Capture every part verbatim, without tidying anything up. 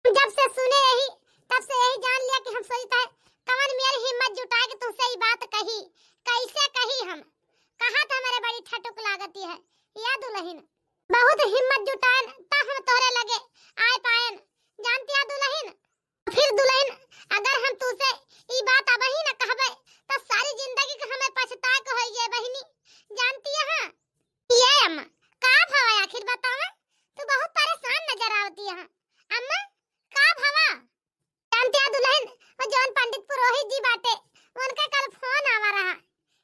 जब से सुने यही, तब से यही जान लिया कि हम सोचत है, कवन मेर हिम्मत जुटाए के तुहसे ई बात कही, कैसे कही हम, कहा त हमरे बड़ी ठटुक लागती है। या दुलहिन, बहुत हिम्मत जुटाएन, त हम तोहरे लगे आए पाएन, जानती है दुलहिन। फिर दुलहिन, अगर हम तुहसे ई बात अबही न कहबे, त सारी जिंदगी के हमें पछताए के होई जाए बहिनी, जानती है। ये अम्मा, का भवा आखिर बतावे? तू बहुत परेशान नजर आवती है। अम्मा, का भवा? जानती है दुलहिन, वो जौन पंडित पुरोहित जी बाटे, उनका कल फोन आवा रहा।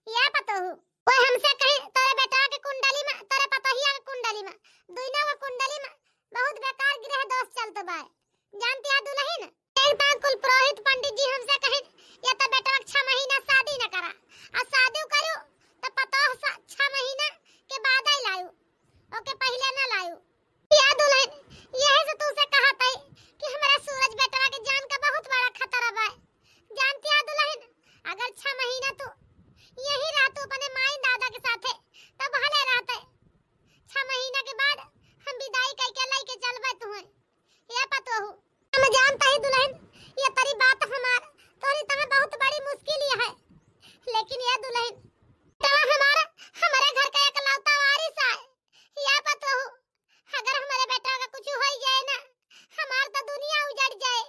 ये पतोहू, वो हमसे कहीं तोरे बेटवा के कुंडली में, तोरे पतोहिया के कुंडली में, दोनों के कुंडली में बहुत बेकार ग्रह दोष चलत बा। जानती है दुलहिन, एक तो कुल पुरोहित पंडित जी हमसे कहीं, ये तो बेटवा के छह महीना शादी न करा, और शादी करू तो पतोह सा-, छह महीना के बाद ही लायू, ओके पहले न लायू। या दुलहिन, यही से तुमसे कहत है कि हमारा सूरज बेटवा के जान का बहुत बड़ा खतरा बा। जानती है दुलहिन, अगर छह महीना तू यही रहतू अपने माई दादा के साथे, तब भले रहते। छह महीना के बाद हम विदाई करके लेके चलबे तुहे। ये पतोहू, हम जानत ही दुलहिन, ये तरी बात हमार, तोरी तहाँ बहुत बड़ी मुश्किल है। लेकिन ये दुलहिन, बेटवा हमार, हमारे घर का एकलौता वारिस है। ये पतोहू, अगर हमारे बेटवा का कुछ हो जाए ना, हमार तो दुनिया उजड़ जाए।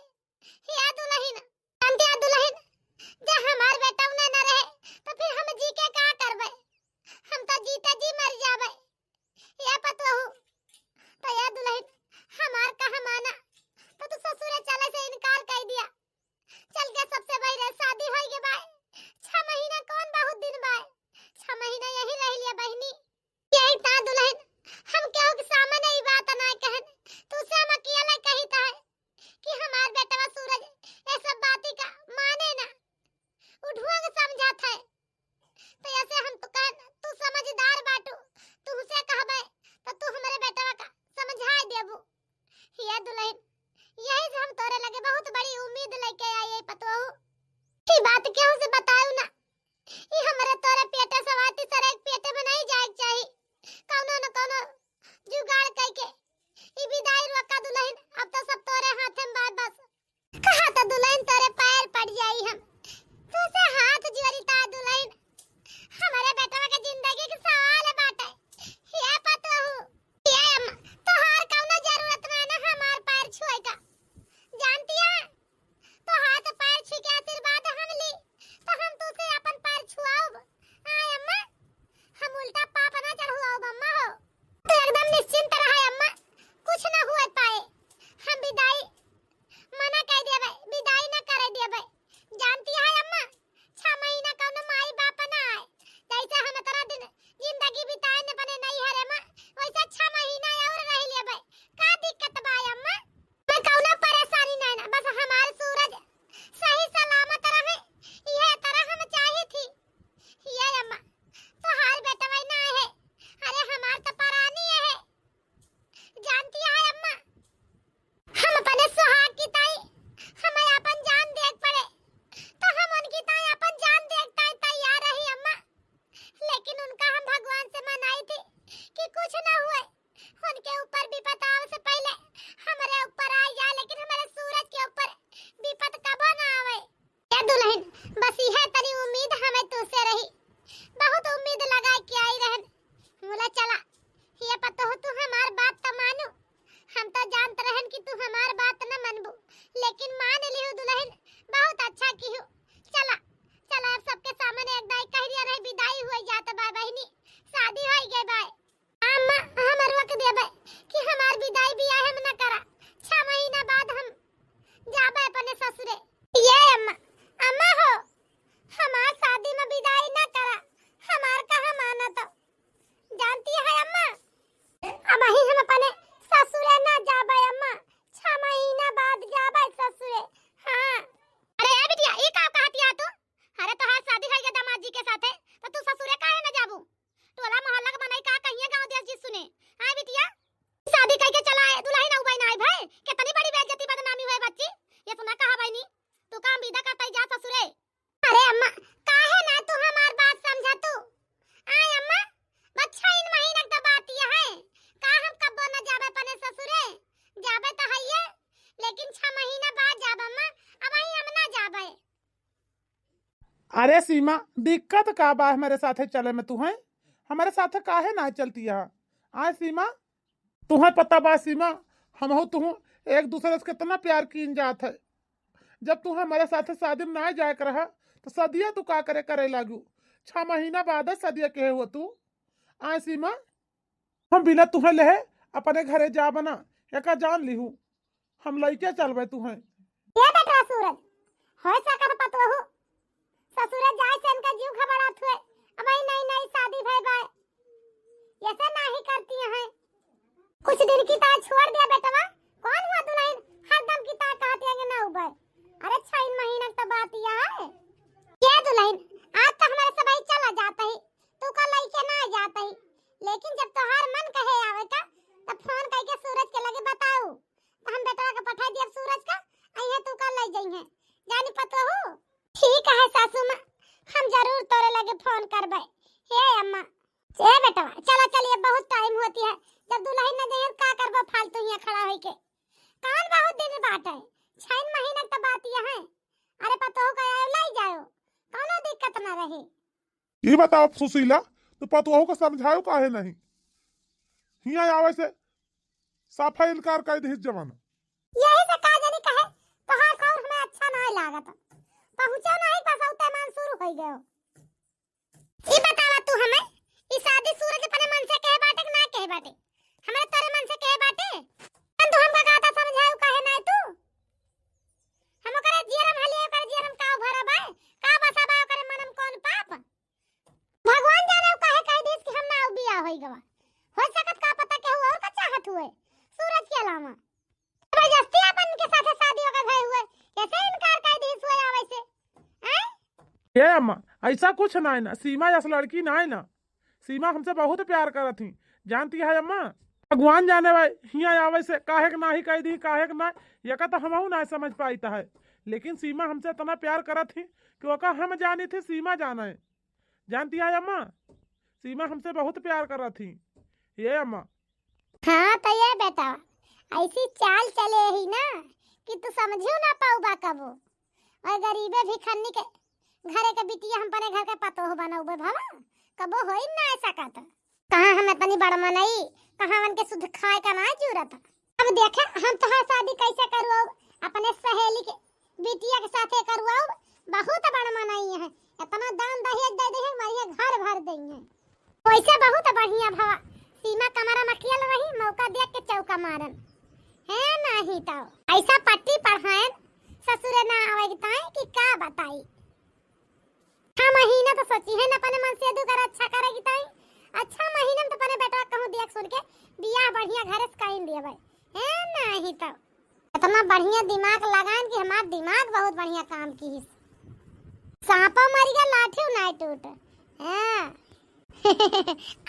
या दुलहिन, जानती है दुलहिन, जे हमार बेटवा ना, ना रहे, तो फिर हम जी के का करबे? हम तो जीते जी मर जाबे। या पतोहू, तो या दुलहिन, हमार कहा माना, तो तू ससुरे चले से इनकार कर दिया। चल के सबसे पहले शादी होई के बाय। छह महीना कौन बहुत दिन बाय? छह महीना यही रह लिया बहिनी। यही ता दुलहिन, हम केहू के सामने ई बात ना कहन, तू से हम अकेले कही ता है कि हमार बेटवा सूरज ये सब बाती का माने ना, उ ढोंग समझत है। तो ऐसे हम तो कहन, तू समझदार बाटू, तू से कहबे तो तू हमरे बेटवा का समझाए देबू। ये दुलहिन, यही से हम तोरे लगे बहुत बड़ी उम्मीद लेके आई है पतोहू। ई बात केहू से बतायू ना, ई हमरे तोरे पेटे सवाती सरे के पेटे में नहीं जाए के चाही। कौनो न कौनो जुगाड़ कइके ई विदाई रोका दुलहिन, अब तो सब तोरे हाथे में बा बस। कहा तो दुलहिन तोरे पैर पड़ जाई हम, तू से हाथ जोड़ी ता दुलहिन, हमरे बेटवा के जिंदगी के सवाल बाटे। ये पतोहू, ये अम्मा, तोहार कौनो जरूरत ना ना हमार पैर छुए का, जानती है? तो हाथ पैर छू के आशीर्वाद हम ली, तो हम तू से अपन पैर छुआउब। आय अम्मा, हम उल्टा पाप ना चढ़ुआउब अम्मा हो। तो एकदम निश्चिंत रहे अम्मा, कुछ ना हुए पाए। हम विदाई मना कर देबे, विदाई ना करे देबे। जानती है अम्मा, छह महीना कौनो माई बाप ना आए, जैसे हम इतना दिन जिंदगी बिताए न अपने नैहरे में, वैसे छह महीना और रह लेबे। का दिक्कत बा अम्मा? मैं कौनो परेशानी नहीं ना, बस हमार सूरज सही सलामत रहे, यह तरह हम चाही थी। ये अम्मा, तोहार बेटवा ना है, अरे हमार तो परानी है। जानती है अम्मा, हम अपने सुहाग की ताई, हमें अपन जान देख पड़े, तो हम उनकी ताई अपन जान देख ताई तैयार रही अम्मा। लेकिन उनका हम भगवान से मनाई थी कि कुछ ना हुए, उनके ऊपर विपत आवे से पहले हमरे ऊपर आ जाए, लेकिन हमारे सूरज के ऊपर विपत कबो ना आवे। ए दुलहिन, बस इहे तनी उम्मीद हमें तुझसे रही, बहुत उम्मीद लगा के आई रहन। मुला चला, ये पतोह तू हमार बात त मानू, हम तो जानत रहन कि तू हमार बात न मनबू, लेकिन मान लिहू दुलहिन, बहुत अच्छा किहू। चला, चला अब सबके सामने एक दाई कह दिया रही, विदाई हुई जात बा बहिनी, शादी होई गई बाय। अम्मा, हम रोक देबे कि हमार विदाई बियाह हम न करा, छह महीना बाद हम जाबे अपने ससुरे। ये अम्मा, अम्मा हो, हमार शादी में विदाई न करा, हमार कहा मानत। जानती है अम्मा, अबही हम अपने ससुरे ना जाबे अम्मा, छह महीना बाद जाबे ससुरे। हाँ। अरे ए बिटिया, ई का कहतिया तू? अरे तोहार शादी होई गया दामाद जी के साथे, तो तू ससुरे काहे ना जाबू? टोला मोहल्ला के मनई का कहिए, गाँव देश जी सुने। हाँ बिटिया, शादी कइके चला आए, दुलहिन अउबे ना आई भाई, कितनी बड़ी बेइज्जती बदनामी हुए बच्ची। ये सुना कहा बहिनी, तू काम विदा करता ही जा ससुरे। अरे अम्मा, काहे ना तू हमार बात समझा तू? आय अम्मा, बस छह महीना के तो बात ये है, का हम कब्बो न जाबे अपने ससुरे? जाबे तो हइये, लेकिन छह अरे सीमा, दिक्कत का बा हमरे साथे चले में तुहैं? हमरे साथे काहे नाहीं चलती है? आय सीमा, तुहैं पता बा सीमा, हमहू तुहू एक दूसरे से केतना प्यार कीन जात है। जब तू हमरे साथे शादी में नाहीं जाए के रहा, तो सदिया तू का करे, करे लागू? छह महीना बाद सदिया कहे हो तू। आय सीमा, हम बिना तुहैं लेहे अपने घरे जाब ना, एका जान लिहू, हम लइके चलबे तुहैं। ए बेटा सूरज, हो सकत पतोहू ससुरे जाए से इनका जीव घबरात हुए। अब ई नई नई शादी भई बा, ऐसे नाहीं करती हैं। कुछ दिन की ताय छोड़ दिया बेटवा, कौन हुआ दुल्हन हरदम की ताय कहती है कि ना उबे। अरे छह महीना की तो बात यह है। ये दुल्हन, आज तो हमरे सबही चला जात ही, तू का लइके ना जात ही, लेकिन जब तोहार मन कहे आवे का, तब फोन करके सूरज के लगे बताऊ, तो हम बेटवा के पठा दियब सूरज का, अइहे तू का लइ जइहे। जानी पतोहू? ठीक है सासू माँ, हम जरूर तोरे लगे फोन करबे। हे अम्मा, ए बेटवा, चला चलिए, बहुत टाइम होती है, जब दुल्हन न जइहे का करबो फालतू हियाँ खड़ा होइके? कौन बहुत दिन बाटे, छह महीना के तो बात यह है। अरे पतोहू का आयो लइ जायो, कौनो दिक्कत ना रही। ई बताओ सुशीला, तू पतोहू का समझायो काहे नहीं? हियाँ आवे से साफा इनकार कर दिहिस जवाना। यही से का जानी कहे, तोहार कौर हमें अच्छा नाहीं लागत। पहुँचो नाहीं, बस औते मान शुरू होइ गयो। ई बतावा तू हमें, ई शादी सूरज अपने मन से कहे बाटे कि ना कहे बाटे? हमरे तोरे मन से कहे बाटे? तब तू हमका कहता समझाऊ काहे नाहीं तू? हम ओकरे जियरम हलिए, ओकरे जियरम का भरा बा? का बसा बा ओकरे मनम कौन पाप? भगवान जाने उ काहे कह दिस कि हम ना बियाह होई गवा। हो सकत का पता केहू और का चाहत हुए सूरज के अलावा। जबरदस्ती अपन के साथे शादी ओकर भई हुए, कैसे इनकार कह दिस हुए आवे से? हैं? ए अम्मा, ऐसा कुछ ना है ना, सीमा ऐसा लड़की ना है ना। सीमा हमसे बहुत प्यार करत ही, जानती है अम्मा। भगवान जाने भाई, हियाँ आवे से काहे के नाही कह दी, काहे के ना, एका तो हमहू ना समझ पाइत है। लेकिन सीमा हमसे इतना प्यार करत ही कि ओका हम जानी थे, सीमा जाने। जानती है अम्मा, सीमा हमसे बहुत प्यार करत ही। ये अम्मा। हाँ तो ये बेटा, ऐसी चाल चले ही ना कि तू समझियो ना पाउबा कबो। और गरीबे भिखन्नी के घरे के बिटिया हम अपने घर के पतोह बनउबे भवा, कबो होई ना ऐसा कहत। कहाँ हम इतनी बड़ मनई, कहाँ उनके शुद्ध खाए का ना जरूरत। अब देखे हम तोहार शादी कैसे करवाउब, अपने सहेली के बिटिया के साथे करवाउब। बहुत बड़ मनई है, इतना दान दहेज दे दे है, हमारे घर भर दे है। वैसे बहुत बढ़िया भवा, सीमा कमरा में अकेल रही, मौका देख के चौका मारन। है नाही तो ऐसा पट्टी पढ़ाएन ससुरे ना आवे के ताई कि का बताई। छह महीना तो सोची है ना अपने मन से दू कर अच्छा करे की ताई। अच्छा महीना में तो अपने बेटा कहूँ देख सुन के बियाह बढ़िया घरे से कहीं दिए भाई। है नाही तो इतना बढ़िया दिमाग लगाएन कि हमार दिमाग बहुत बढ़िया काम की। सांपो मर गया, लाठी नाय टूट। हाँ।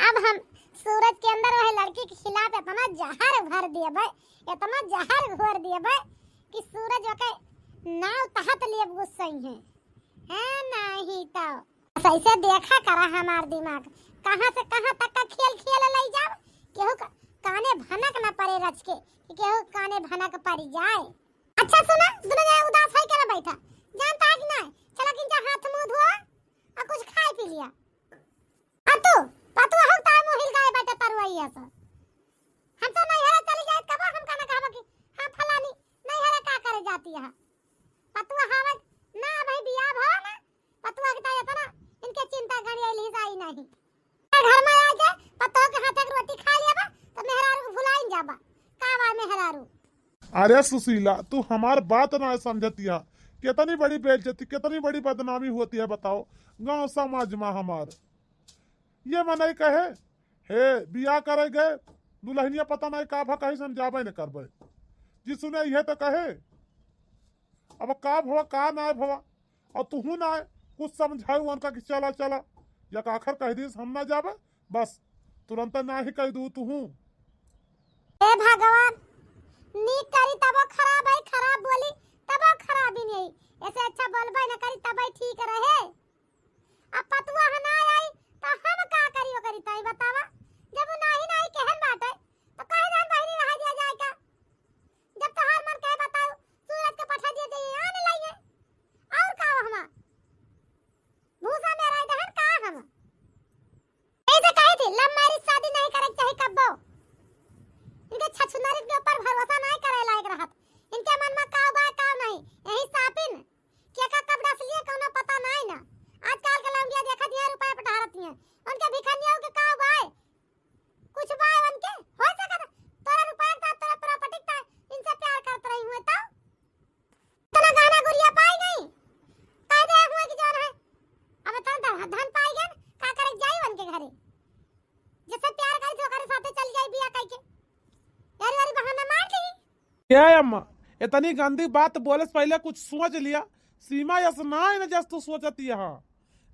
अब हम सूरज के अंदर वह लड़की के खिलाफ इतना जहर भर दिए भाई, इतना जहर घोर दिए भाई कि सूरज ओके नाव तहत लिए गुस्सई है। हाँ, नहीं तो। बस ऐसे देखा करा हमार दिमाग, कहाँ से कहाँ तक का खेल खेल लई जाओ, केहू का काने भनक न पड़े रच के, कि केहू काने भनक पड़ जाए। अच्छा सुना, दुनो जने उदास होई के ना बैठा, जानता है कि नहीं? चला किंचा हाथ मुंह धोआ और कुछ खाए पी लिया। आ तू, पतुआ हम तार मुंह हिल गए बैठे तरुआई ऐसा। हम तो नैहरा चली जाए, कब हम कहना कहबो कि हाँ फलानी नैहरा का करे जाती है? पतुआ हवे ना भाई, बियाह भवा ना, पतुआ के तो इतना इनके चिंता गड़ी आइल ही जाई नहीं। घर में आ जाए, पतोह के हाथ के रोटी खा लेबा, तो मेहरारू के भुलाइन जाबा। का बा मेहरारू? अरे सुशीला, तू हमार बात ना समझतिया। कितनी बड़ी बेइज्जती, कितनी बड़ी बदनामी होती है, बताओ, गांव समाज में हमार। ये मनई कहे, "हे, बियाह करे गए, दुल्हनिया पता नहीं का भा कहीं से हम जाबे न करबे।" जी सुने, ये तो कहे, अब का भवा, का ना भवा, और तुहू ना कुछ समझाऊ उनका कि चला, चला, या का आखिर कह दीस, "हम ना जाबे," बस तुरंत ना ही कह दू तुहू। हे भगवान, नीक करी तबो खराब है, खराब बोली तबो खराब ही नहीं। ऐसे अच्छा बोलबे न करी तबे ठीक रहे। अब पतुआ ह ना आई तो हम का करी ओकरी ताई बतावा? जब उ नाही नाही कहन बाटे तो कहे रहन बहिनी रहा दिया जाए का? जब तोहार मन कहे बताऊ, सूरज के पठा दिया जाए, आने लाइए। और का हमा? ए अम्मा, इतनी गंदी बात बोले से पहिले कुछ सोच लिया। सीमा यस नाय न जस तू सोचत यहाँ।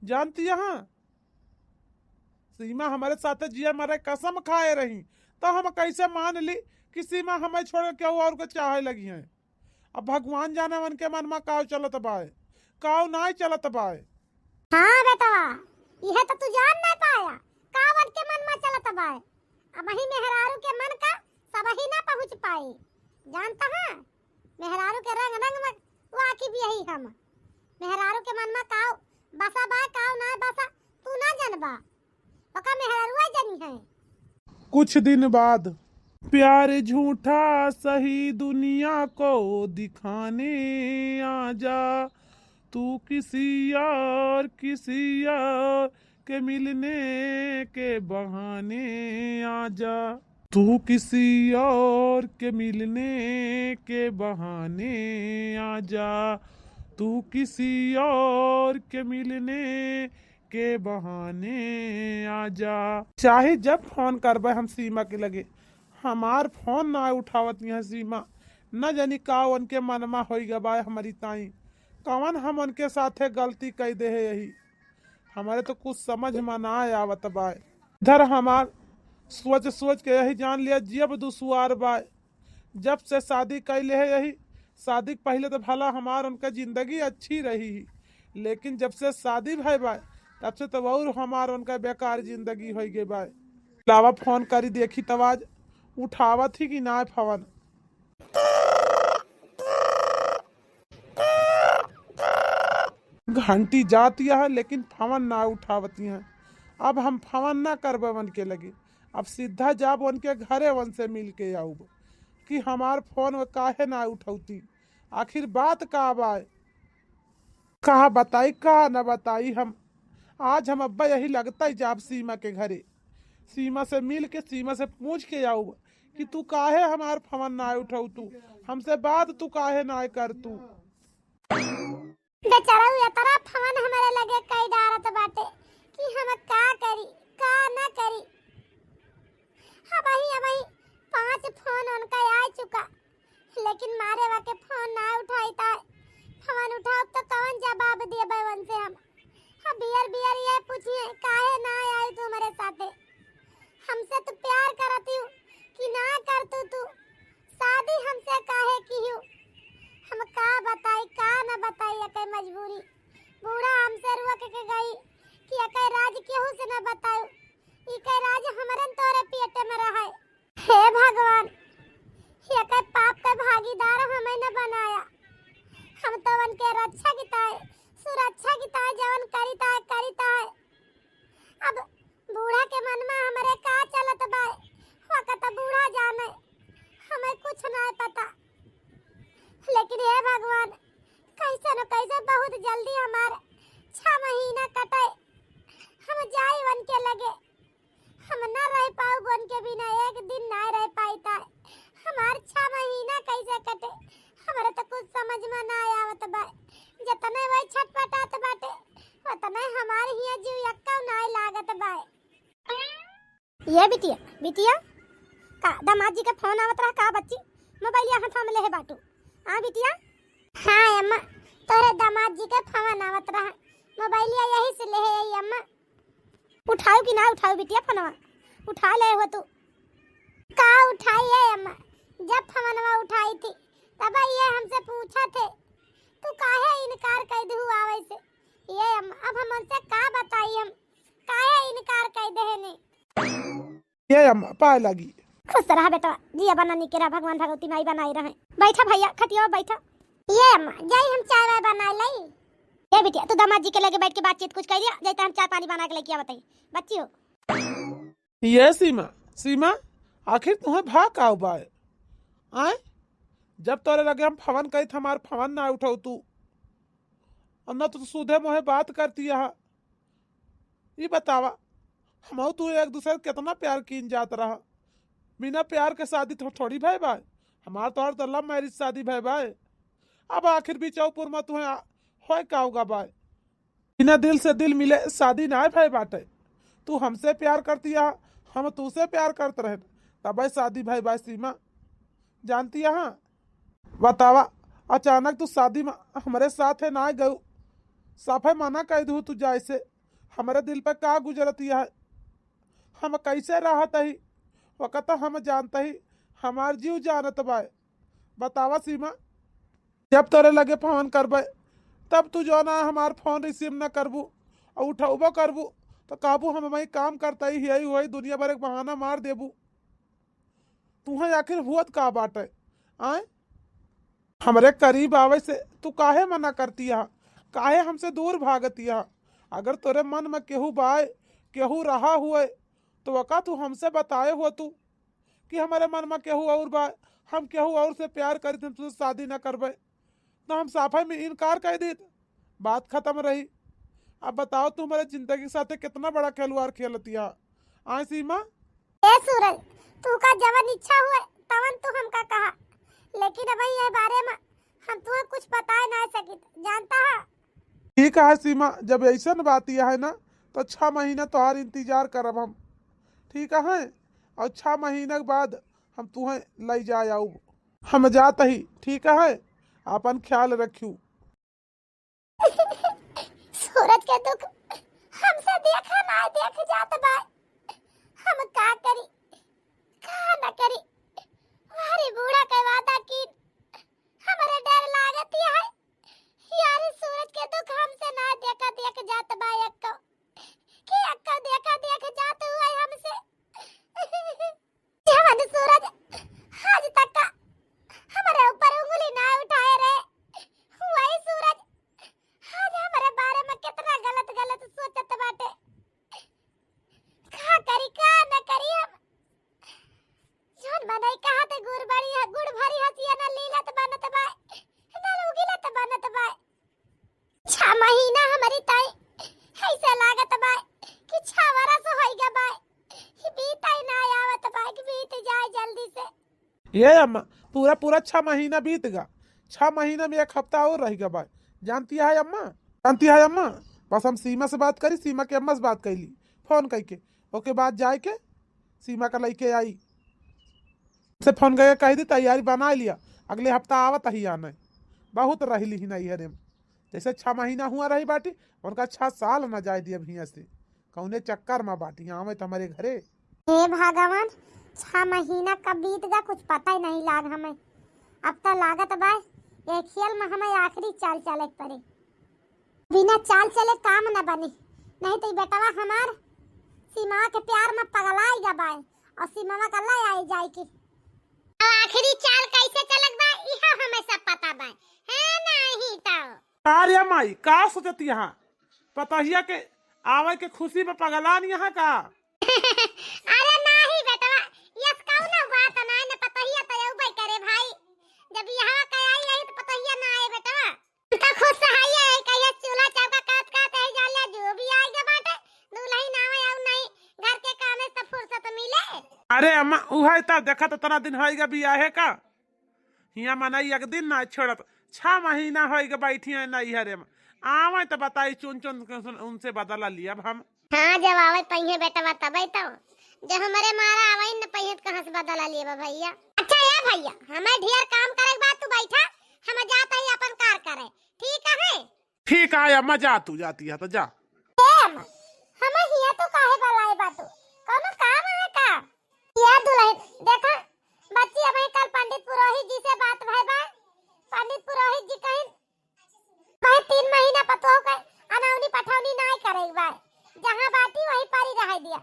जानती यहाँ, सीमा हमरे साथे जिए मरे कसम खाए रही, तो हम कैसे मान ली कि सीमा हमें छोड़ के केहू और के चाहे लगी हैं? अब भगवान जाने उनके मन में काव चलत बाय, काव नाय चलत बाय। हाँ बेटवा, यह तो तू जान नहीं पाया, काव उनके मन में चलत बाय। अब ही मेहरारू के मन का सबही ना पहुँच पाए। जानता है, मेहरारू के रंग रंग में वाकिफ यही हम। मेहरारू के मन में काव बसा बाय, काव नाय बसा, तू ना जनबा, ओका मेहरारुआ जनी है। कुछ दिन बाद। प्यार झूठा सही दुनिया को दिखाने आजा, तू किसी और, किसी और के मिलने के बहाने आजा, तू किसी और के मिलने के बहाने आजा, तू किसी और के मिलने के बहाने आजा। चाहे जब फोन करबे हम सीमा के लगे, हमार फोन ना उठावत यहाँ सीमा। न जानी का उनके मनमा होई गबाए हमरी ताई, कवन हम उनके साथे गलती कई दे है यही। हमारे तो कुछ समझ में ना आवत बाय। इधर हमार सोच सोच के यही जान लिया जियब दुसुआर बाय। जब से शादी कैले है यही, शादी के पहिले तो भला हमार उनका जिंदगी अच्छी रही ही, लेकिन जब से शादी भय बाय, तब से तो और हमार उनका बेकार जिंदगी हो गई बाय। लावा फोन करी देखी तब आज उठावत ही कि ना फोन। घंटी जाती है लेकिन फोन ना उठावती हैं। अब हम फोन ना करबे उनके लगे, अब सीधा जाब उनके घरे उनसे मिल के आऊब कि हमार फोन वो काहे ना उठौती, आखिर बात का बाय। कहा बताई का ना बताई हम। आज हम अब्बा यही लगता ही जाब सीमा के घरे, सीमा से मिल के सीमा से पूछ के आऊब कि तू काहे हमार फोन ना उठौतू, हमसे बात तू काहे ना करतू। बेचारा उ इतना फोन हमारे लगे कई डारत बाटे कि हम का करी, का ना करी। अबही, अबही पाँच फोन उनका आ चुका, लेकिन मारे वाके फोन ना उठाई ताय। फोन उठाउब तो कवन जवाब देबे उनसे हम? अब बियर बियर ये पूछिए, काहे ना आई तू हमारे साथे? हमसे तू प्यार करती हूँ कि ना करतू तू? शादी हमसे काहे की हूँ? हम का बताई, का ना बताई, एकर मजबूरी। बूढ़ा हमसे रुआ के, के गई कि एकर राज केहू से ना बताऊ, ई के राज हमरन तोरे पेटे में रहे। हे भगवान, एकर पाप के भागीदार हमें न बनाया। हम तो उनके रक्षा की ताय, सुरक्षा की ताय, जवन करी ताय, करी ताय। अब बूढ़ा के मन में हमरे का चलत बाय, वक्त बूढ़ा जाने, हमें कुछ ना पता। लेकिन हे भगवान, कैसे न कैसे बहुत जल्दी हमार छह महीना कटे, हम जाई उनके लगे। हम ना रह पाउब उनके बिना, एक दिन ना रह पाई ताय। हमार छह महीना कैसे कटे, हमरे तो कुछ समझ में ना आवत बा। जतने वही छटपटात बाटे, उतने हमार हिया जीव यक्का ना लागत बा। ये बिटिया, बिटिया, का दामाद जी के फोन आवत रहा का बच्ची? मोबाइलिया हाथ में लेहे बाटू। हाँ बिटिया। हाँ अम्मा, तोरे दामाद जी के फोन आवत रहा, मोबाइलिया यही से लेहे आई अम्मा। उठाऊ कि ना उठाऊ बिटिया फोनवा? उठा ले हो तू। का उठाई है अम्मा, जब फोनवा उठाई थी तब ये हमसे पूछा थे, तू काहे इनकार कर दू आवे से? ये अम्मा, अब हम उनसे का बताई, हम काहे इनकार कर दे ने? ये अम्मा, पाए लागी। खुश रहा बेटवा, जिया बना निकेरा, भगवान भगवती माई बनाई रहे। बैठा भैया, खटिया बैठा। ये अम्मा, जाई हम चाय वाय बना लाई। ए बिटिया, तू दामाद जी के लगे बैठ के बातचीत कुछ कर लिया, जाई त हम चाय पानी बना के लेके आवत हई। बच्ची हो। ये सीमा, सीमा, आखिर तुम्हें भा का बाय? आय? जब तोरे लगे हम फोन करी त हमार फोन ना उठाऊ तू। और ना तू सूधे मुँहे बात करती यहाँ। ई बतावा, हम तू एक दूसरे से कितना प्यार कीन जात रहा। बिना प्यार के शादी थो-, थोड़ी भय बाय। हमार तोहर तो लव मैरिज शादी भय बाय। अब आखिर बिचौपुर में तुम्हें आ-, होय का होगा बाय? बिना दिल से दिल मिले शादी ना भय बाटे। तू हमसे प्यार करती है, हम तू से प्यार करत रहे, तब शादी भय बाय सीमा। जानती है, बतावा, अचानक तू शादी में हमरे साथे ना गयू, साफे मना कइ दू तू जाए से। हमरे दिल पे का गुजरतिया है, हम कैसे रहत ही, वकत हम जानत ही, हमार जीव जानत बाय। बतावा सीमा, जब तोरे लगे फोन करबे, तब तू जो ना हमार फोन रिसीव ना करबू और उठौबो करबू, तो कहबू हम वही काम करता ही, यही हुई दुनिया भर एक बहाना मार देबू। तुहें आखिर हुअत का बाटे? आय, हमरे करीब आवे से तू काहे मना करतिया, काहे हमसे दूर भागतिया? अगर तोरे मन में केहू बाय, केहू रहा हुए, तो वका तू हमसे बताए हो तू कि हमरे मन में केहू और बा, हम केहू और से प्यार करित, हम तुझसे शादी ना करबे, तो हम साफे में इनकार कर दीत, बात खत्म रही। अब बताओ, तू हमारे जिंदगी के साथे कितना बड़ा खिलवाड़ खेलतिया। आय सीमा? ए सूरज, तू का जवन इच्छा हुए तवन तू हमका कहा, लेकिन अब ये बारे में हम तुहे कुछ बताए ना सकित, जानता है? ठीक है सीमा, जब ऐसन बात यह है ना, तो छह महीना तोहार इंतजार करब हम, ठीक है? और छह महीना के बाद हम तुहे ले जाए आऊब। हम जात ही, ठीक है? अपन ख्याल रखियो। सूरज के दुख हमसे देखा ना देख जात बा, हम का करी, का ना करी? हमारी बूढ़ा के वादा की हमरे डर लागत है। यारी सूरज के दुख हमसे ना देखा देख जात बा एक्को, कि एक्को देखा देख जात हुआ हमसे। जवन सूरज आज तक का हमरे ऊपर उंगली ना उठाए रहे, वही सूरज आज हमरे बारे में कितना गलत गलत सोचत बाटे। का करी, का न करी हम? जौन मनई कहा थे गुड़ बड़ी ह-, गुड़ भरी हंसिया न लीलत बनत बाय, न उगिलत बनत बाय। छह महीना हमरी ताई ऐसे लागत बाय कि छह बरस होई गा बाय। ये बीत ही ना आवत बाय कि बीत जाए जल्दी से। ये अम्मा, पूरा पूरा छह महीना बीत गा। छह महीना में एक हफ्ता और रह गा बाय। जानती है अम्मा, जानती है अम्मा, बस हम सीमा से बात करी, सीमा के अम्मा से बात कर ली, फोन करके, ओके बाद जाए के सीमा का लइके आई। से फोन करके कह दी, "तैयारी बना लिया, अगले हफ्ता आवत ही आने।" बहुत रह ली ही नहीं है रे, जैसे छह महीना हुआ रही बाटी, उनका छह साल ना जाए दिया हियाँ से। कौने चक्कर में बाटी, आवे तो हमारे घरे। हे भगवान, छह महीना कब बीत गा, कुछ पता ही नहीं लाग हमें। अब तो लागत बा, ये खेल में हमें आखिरी चाल चले के पड़े। बिना चाल चले काम न बने, नहीं तो ई बेटवा हमार सीमा के प्यार में पगलाई गा बाय और सीमा का ले आई जाए की। अब आखिरी चाल कैसे चलत बा, इहो हमें सब पता बा, है नहीं तो। अरे माई, का सोचत यहाँ? पतोहिया के आवे के खुशी में पगलान यहाँ का? अरे नाही बेटवा, यस कौनो बात नाही न, पतोहिया तो अउबे करे भाई। जब यहाँ के आई रही तो पतोहिया ना आए बेटवा। हम तो खुश है, कहिए चूल्हा चौका काट काट यही जाले, जो भी आए के बाटे, दुल्हन आवे और नहीं, घर के कामे से फुर्सत मिले। अरे अम्मा, उहे तो देखा तो इतना दिन होई गा बियाहे का। हियाँ मनई एक दिन ना छोड़त, छह महीना होई गा बैठी है नैहरे में। आवे तो बताई चुन चुन के उन-, उनसे बदला लिया अब हम। हाँ, जब आवे पइहे बेटवा तबे तो। जब हमरे मारा आवे न पइहे तो कहाँ से बदला लिया बा भैया? अच्छा ए भैया, हमें ढेर काम करे के बाद तू बैठा, हम जात ही अपन कार करे, ठीक है? ठीक है अम्मा, जा तू, जाती है तो जा। ए अम्मा, हमें हिया तू काहे बुलाए बा तू? कौनो काम है का? ए दुल्हन, देखा, बच्ची अबहीं कल पंडित पुरोहित जी से बात भय बा। पंडित पुरोहित जी कहिन, भाई तीन महीना पतोह के अनौनी पठौनी नाय करे के बा। जहाँ बाटी वहीं परी रहे दिया।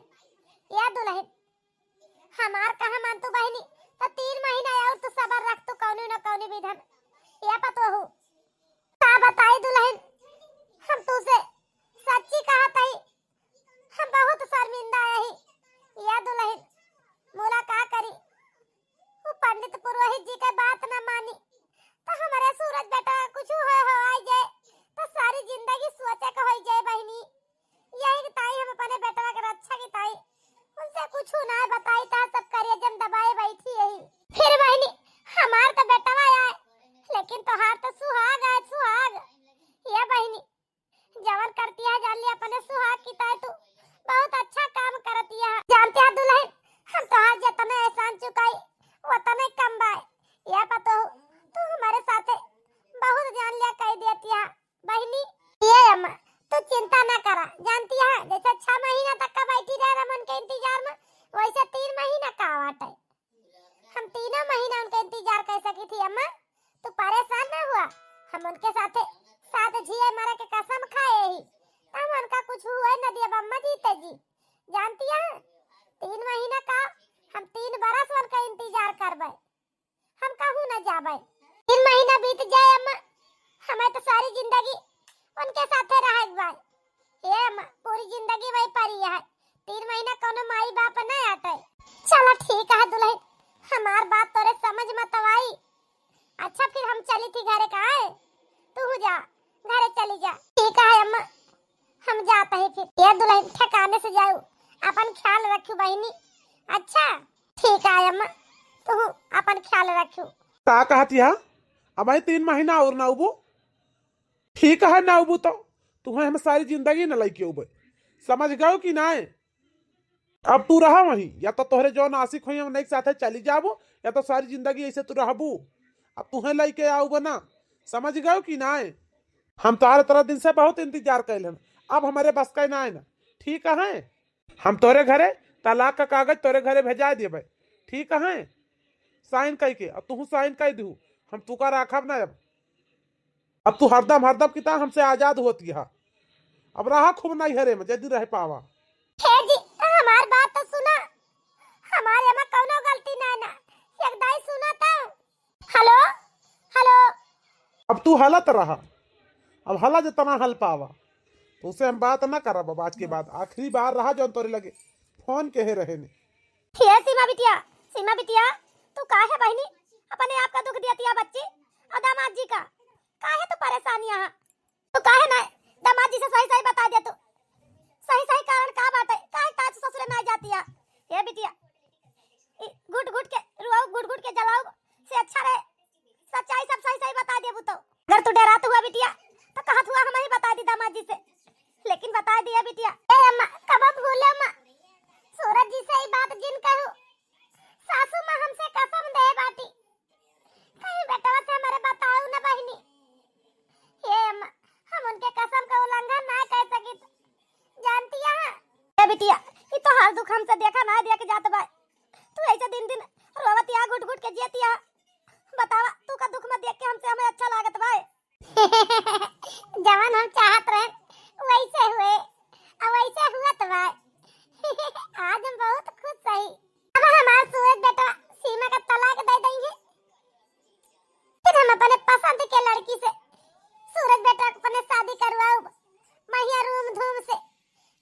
ए दुल्हन, हमार कहाँ मान तू बहिनी, तो तीन महीना और तू सबर रख तू कौनी न कौनी विधन। ए पतोहू, का बताई दुल्हन, हम तुसे सच्ची कहत हई, हम बहुत शर्मिंदा हई। ए दुल्हन, मोला का करी, वो पंडित पुरोहित जी के बात न मानी, तो हमारे सूरज बेटा कुछ हो, हो आई जाए, तो सारी जिंदगी सोचे के होई जाए बहिनी। यही के ताई हम अपने बेटवा के रक्षा की ताई उनसे कुछ ना बताई, ता सब करे जम दबाए बैठी यही। फिर बहिनी, हमार तो बेटवा आए, लेकिन तोहार तो सुहाग आए, सुहाग। ए बहिनी, जवन करती है जान लिया अपने सुहाग की ताई तू बहुत अच्छा काम करती है। जानती है दुल्हन, हम तोहार जितने एहसान चुकाई उतने कम बाय। ए पतोहू, तू हमरे साथे बहुत जान लिया कह देती है बहिनी। ये अम्मा, तू चिंता ना करा, जानती है जैसे छह महीना तक का बैठी रहे हम उनके इंतजार में, वैसे तीन महीना का बाटे। हम तीनों महीना उनके इंतजार कर सकी थी अम्मा, तू परेशान ना हुआ। हम उनके साथे साथ जिए मरे के कसम खाए ही, हम उनका कुछ हुए न दिए अम्मा जीते जी। जानती है, तीन महीना का हम तीन बरस उनका इंतजार करबे, हम कहूँ न जाबे। तीन महीना बीत जाए अम्मा, हमें तो सारी जिंदगी उनके साथे रहे के बा। ए अम्मा, पूरी जिंदगी वही परी है। तीन महीना कोनो माई बाप न आटे। चला ठीक है दुल्हन, हमार बात तोरे समझ मत आई। अच्छा फिर हम चली थी घरे का है, तू जा घरे चली जा। ठीक है अम्मा, हम जात ही फिर। ए दुल्हन ठिकाने से जाऊ, अपन ख्याल रखू बहिनी। अच्छा ठीक है अम्मा, तू अपन ख्याल रखू। का कहती है? अब आई तीन महीना और ना उबू। ठीक है ना उबू तो तुहे हम सारी जिंदगी न लइके उबे, समझ गयो कि नाय? अब तू रहा वहीं, या तो तोहरे जौन आशिक होई हम उनके साथे चली जाबो, या तो सारी जिंदगी ऐसे तू रहबू। अब तुहे लइके आउबे ना, समझ गयो कि नाय? हम तोहरे तरह दिन से बहुत इंतजार कैल हन, अब हमारे बस का नाय ना। ठीक है, हम तोरे घरे तलाक का कागज तोरे घरे भेजा देबे, ठीक है, साइन कई के, अब तू साइन कई दू, हम तुका राखब ना अब। अब तू हरदम, हरदम की तरह हमसे आजाद होती है। अब रहा खूब नैहरे में, जदी रह पावा। हे जी, हमार बात तो सुना, हमारे में कौनो गलती ना ना, एक दाई सुना तो। हेलो, हेलो। अब तू हलत रहा, अब हला जितना हल पावा, तो उसे हम बात ना करब अब आज के बाद। आखिरी बार रहा जौन तोरे लगे फोन के हे रहे ने। हे सीमा बिटिया, सीमा बिटिया, तू काहे बहिनी अपने आप का दुख दियतिया बच्ची और दामाद जी का? काहे तू परेशान यहाँ? तू काहे ना दामाद जी से सही सही बता दे तू, सही सही कारण का बात है, काहे ताज ससुरे ना जातिया? हे बिटिया, ई घुट घुट के रुआऊ, घुट घुट के जलाऊ से अच्छा रहे सच्चाई सब सही सही बता देबू तो। अगर तू डरात हुआ बिटिया तो कहत हुआ हम ही बता दी दामाद जी से, लेकिन बता दिया बिटिया। ए अम्मा, कब भूले अम्मा, सूरज जी से ही बात जिन कहू, सासू माँ हमसे कसम दे बाटी, कहीं बेटवा से हमारे बताऊ ना बहिनी। हे अम्मा, हम उनके कसम का उल्लंघन ना कर सकित, जानती है? ए बिटिया, ई तो हाल दुख हमसे देखा ना देख जात बा। तू ऐसे दिन दिन रोवतिया, घुट घुट के जियतिया। बतावा, तू का दुख में देख के हमसे हमें अच्छा लागत बा? जवन हम चाहत रहे वैसे हुए, अब वैसे हुआ तो बा। आज हम बहुत खुश हई। अब हमार सूरज बेटवा सीमा का तलाक दे देंगे, फिर हम अपने पसंद के लड़की से सूरज बेटा अपने शादी करवाऊब। महिया रूम धूम से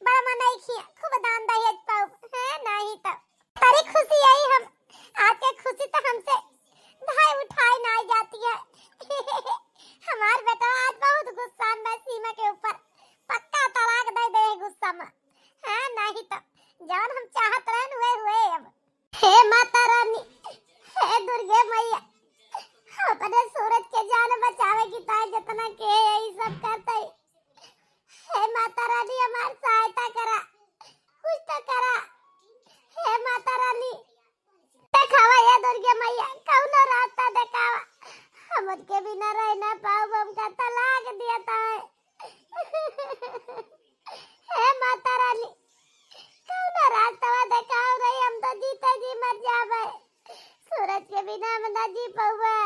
बड़ा मनई खिया खूब दान दहेज पाऊब, है नहीं तो। बड़ी खुशी आई हम, आज के खुशी तो हमसे धाय उठाई ना जाती है। हमार बेटा आज बहुत गुस्सान बा सीमा के ऊपर, पक्का तलाक दे दे गुस्सा में। हाँ, नहीं तो जवन हम चाहत रहन वह हुए अब। हे माता रानी, हे दुर्गे मैया, अपने सूरज के जान बचावे की ताई जितना के यही सब करते। हे माता रानी, हमार सहायता करा, कुछ तो करा। हे माता रानी, देखावा ये दुर्गे मैया, कौनो रास्ता देखावा। हम उनके बिना रह ना पाऊब, हमका तलाक दिया था। हे माता रानी, कौनो रास्ता देखाओ रे, हम तो जीते जी मर जाबे। सूरज के बिना हम ना जी पाऊबे।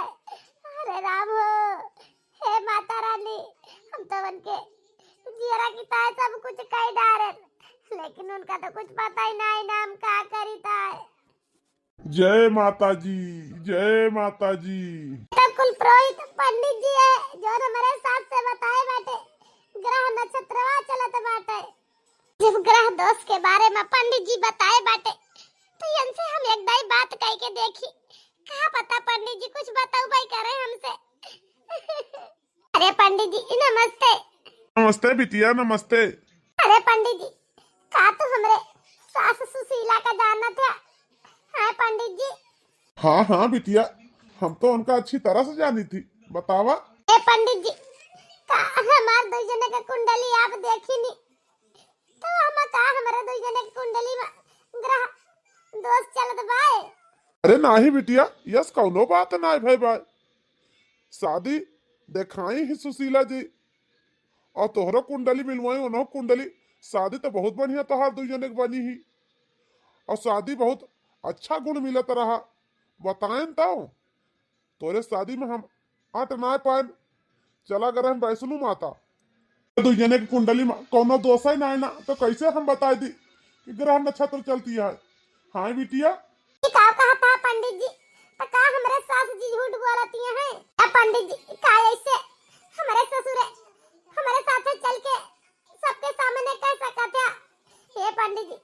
अरे राम हो, हे माता रानी, हम तो उनके जियरा की ताय सब कुछ कह डारे, लेकिन उनका तो कुछ पता ही नहीं ना हम का करी ताय। जय माता जी, जय माता जी। तो कुल पुरोहित पंडित जी है, जो हमारे साथ से बताए बाटे, ग्रह नक्षत्रवा चलत बाटे। जब ग्रह दोष के बारे में पंडित जी बताए बाटे, तो इनसे हम एक दाई बात कह के देखी, का पता पंडित जी कुछ बतौबे करे हमसे। अरे पंडित जी, नमस्ते। नमस्ते बिटिया, नमस्ते। अरे पंडित जी, का तू हमरे सास सुशीला का जानत है? हाँ पंडित जी। हाँ, हाँ बिटिया, हम तो उनका अच्छी तरह से जानी थी। बतावा। ए पंडित जी, का हमार दुई जने के कुंडली आप देखी नी? तो हम का हमरे दुई जने के कुंडली में ग्रह दोष चलत बाय? अरे नाही बिटिया, यस कौनो बात नाही भाई बाय। शादी देखाई ही सुशीला जी, और तोहरो कुंडली मिलवाई, उन्हों कुंडली। शादी तो बहुत बढ़िया तोहार दुई जने के बनी ही, और शादी बहुत अच्छा गुण मिलत रहा। बताएन तो तोरे शादी में हम अट ना पाएन। चला गए रहन वैष्णो माता। दुई जने के कुंडली में कौनो दोष है ना, ना तो कैसे हम बताई दी कि ग्रह नक्षत्र चलती है? हाँ बिटिया। ई का कहत है पंडित जी? तो का हमरे सास जी झूठ बोलती हैं? ए पंडित जी, का ऐसे हमरे ससुरे हमरे साथे चल के सबके सामने कह सकत है? हे पंडित जी,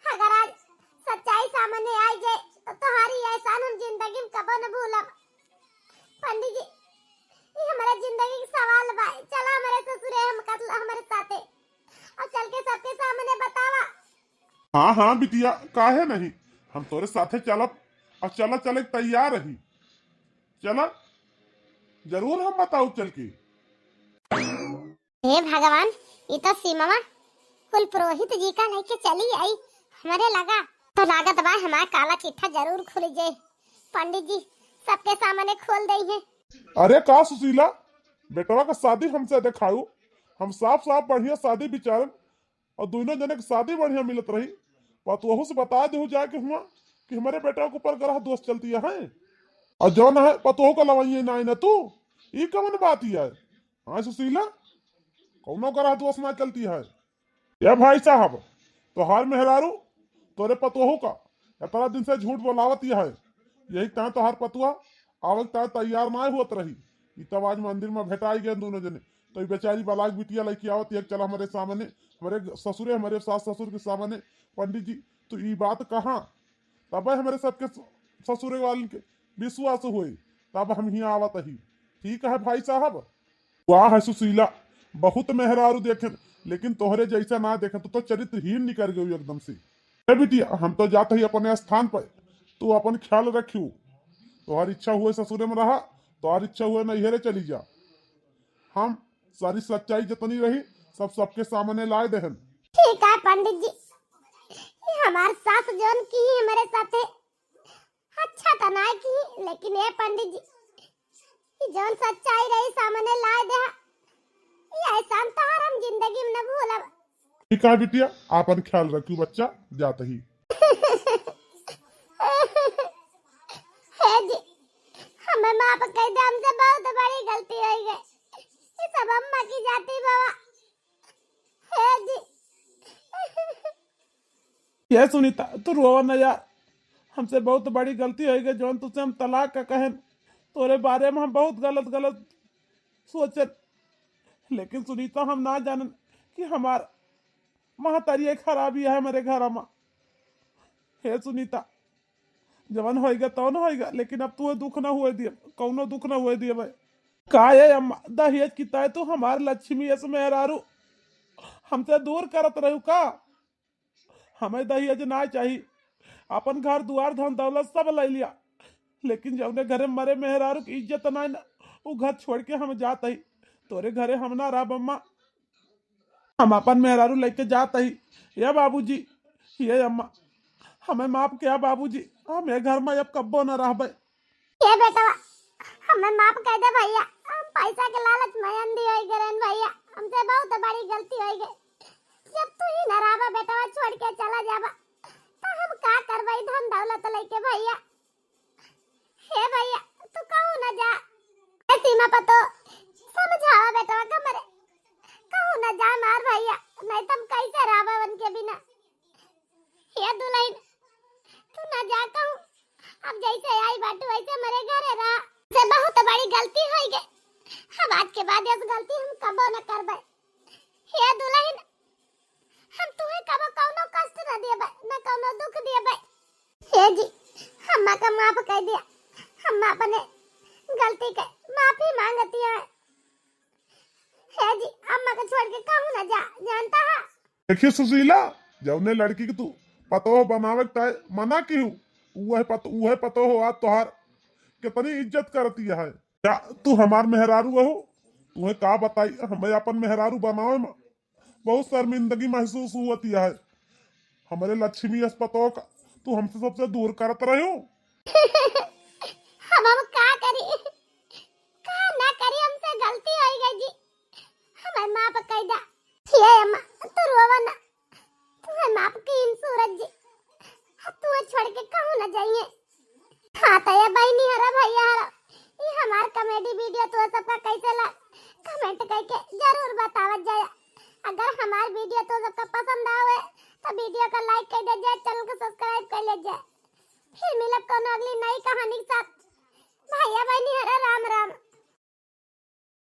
अगर आज सच्चाई सामने आई जाए तो तुम्हारी एहसान हम जिंदगी में कबो न भूलब। पंडित जी, ई हमरे जिंदगी के सवाल बा। चला हमरे ससुरे हम कतल हमरे साथे, और चल के सबके सामने बतावा। हाँ हाँ बिटिया, काहे नहीं, हम तोरे साथे चलब, और चला चले के तैयार रही। चला, जरूर हम बताऊ चल के। हे भगवान, ई तो सीमवा कुल पुरोहित जी का लेके चली आई। हमरे लगा तो लागत बा हमार काला चिट्ठा जरूर खुल जाए। पंडित जी सबके सामने खोल दई है। अरे का सुशीला, बेटवा का शादी हमसे देखाऊ, हम साफ साफ बढ़िया शादी विचारन, और दोनों जने के शादी बढ़िया मिलत रही। पतोहू से बता देहू जाके हुआ कि हमरे बेटवा के ऊपर ग्रह दोष चलती है, और जौन है पतोहू का लवाइए ना आई ना तू, ई कवन बात ही है? हाँ सुशीला, कौनो ग्रह दोष ना चलती है। या भाई साहब, तोहार मेहरारू तोरे पतोहू का इतना दिन से झूठ बोलावत ही है, यही तय तोहार पतुआ आवे के तय तैयार ना होत रही। ई तब आज मंदिर में भेटाई गए दोनों जने, तो ई बेचारी बलाक बिटिया लइके आवत है, चला हमरे सामने, हमरे ससुरे, हमरे सास ससुर के सामने, पंडित जी, तू ई बात कहा, तब हमरे सबके स-, ससुरे वालन के विश्वास होए, तब हम हियाँ आवत ही। ठीक है भाई साहब। वाह है सुशीला, बहुत मेहरारू देखेन, लेकिन तोहरे जैसा ना देखेन, तू तो चरित्रहीन निकल गई एकदम से। ए बिटिया, हम तो जात ही अपने स्थान पर, तू अपन ख्याल रखियो। तोहार इच्छा हुए ससुरे में रहा, तोहार इच्छा हुए नैहरे चली जा। हम सारी सच्चाई जितनी रही, सब सबके सामने लाए देहन। ठीक है पंडित जी, ये हमार सास जौन की ही हमारे साथे अच्छा तो ना की, लेकिन ए पंडित जी, ई जौन सच्चाई रही सामने लाए देहा, ई एहसान तोहार हम जिंदगी में न भूलब। ठीक है बिटिया, आपन ख्याल रखियो बच्चा, जात ही। हे जी, हमें माफ कर दे, हमसे बहुत बड़ी गलती हो गई। ये सब अम्मा की जाती बाबा। हे जी। ये सुनीता, तू रोवा न यार, हमसे बहुत बड़ी गलती हो गई, जौन तुझसे हम तलाक का कहन, तोरे बारे में हम बहुत गलत गलत सोचन, लेकिन सुनीता, हम ना जानन कि हमार महतारी एक खराबी है हमारे घर में। हे सुनीता, जवन होइगा तवन होइगा, लेकिन अब तू दुख ना हुए दिए, कौनो दुख ना हुए दिए भाई। का ये अम्मा, दहेज की तय तू हमार लक्ष्मी यस मेहरारू हमसे दूर करत रहू का? हमें दहेज ना चाही, अपन घर दुआर धन दौलत सब ले लिया, लेकिन जौने घरे मरे मेहरारू की इज्जत ना ना, उ घर छोड़ के हम जात ही। तोरे घरे हम ना रहब अम्मा, हम अपन मेहरारू लेके जात ही। ये बाबूजी, ये अम्मा, हमें माफ किया बाबूजी, हम ये घर में अब कब्बो न रहबे। ए बेटवा, हमें माफ कर दे भैया, हम पैसा के लालच में अंधी हो गए भैया, हमसे बहुत बड़ी गलती हो गई। जब तू ही न रहबा बेटवा, छोड़ के चला जाबा, तो हम का करबे धन दौलत लेके भैया? हे भैया, तू कहूँ न जा। ए सीमा पतो, समझावा बेटवा का मरे, कहूँ न जा मार भैया, नहीं तो हम कैसे रहबा उनके बिना? हे दुल्हन, तू ना जा कहूँ, अब जैसे आई बाटू वैसे मरे घरे रहा। से बहुत बड़ी गलती होई गई, अब आज के बाद यस गलती हम कबो न करबे। हे दुल्हन, हम तुहे कबो कौनो कष्ट न देबे, न कौनो दुख देबे। हे जी, अम्मा का माफ कर दिया, हम अपने गलती के माफी मांगती है। हे जी, अम्मा को छोड़ के कहूँ ना जा, जानता है? देखिए सुशीला, जौने लड़की के तू पतोह बनावे के तय मना की हूँ, उहे पत-, उहे पतोह आज तोहार कितनी इज्जत करती है। क्या तू हमार मेहरारू हो? तुम्हें का बताई, हमें अपन मेहरारू बनावे में बहुत शर्मिंदगी महसूस होती है। हमारे लक्ष्मी यस पतोह का तू हमसे सबसे दूर करत रहे हो। अब हम का करी? का माफ कइ दा। हे अम्मा, तू रोवा ना, तुहे माफ कइन सूरज जी, तू छोड़ के कहूँ ना जाइए। हाँ त ए बहिनी हरा भैया हरा, ई हमार comedy video तू सबका कैसे ला, comment कइके जरूर बतावत जाया। अगर हमार video तू सबका पसंद आवे त video का like कइ दे जाए, channel को subscribe कइ ले जाए। फिर मिलब कोनो अगली नई कहानी के साथ। भैया बहिनी हरा राम राम।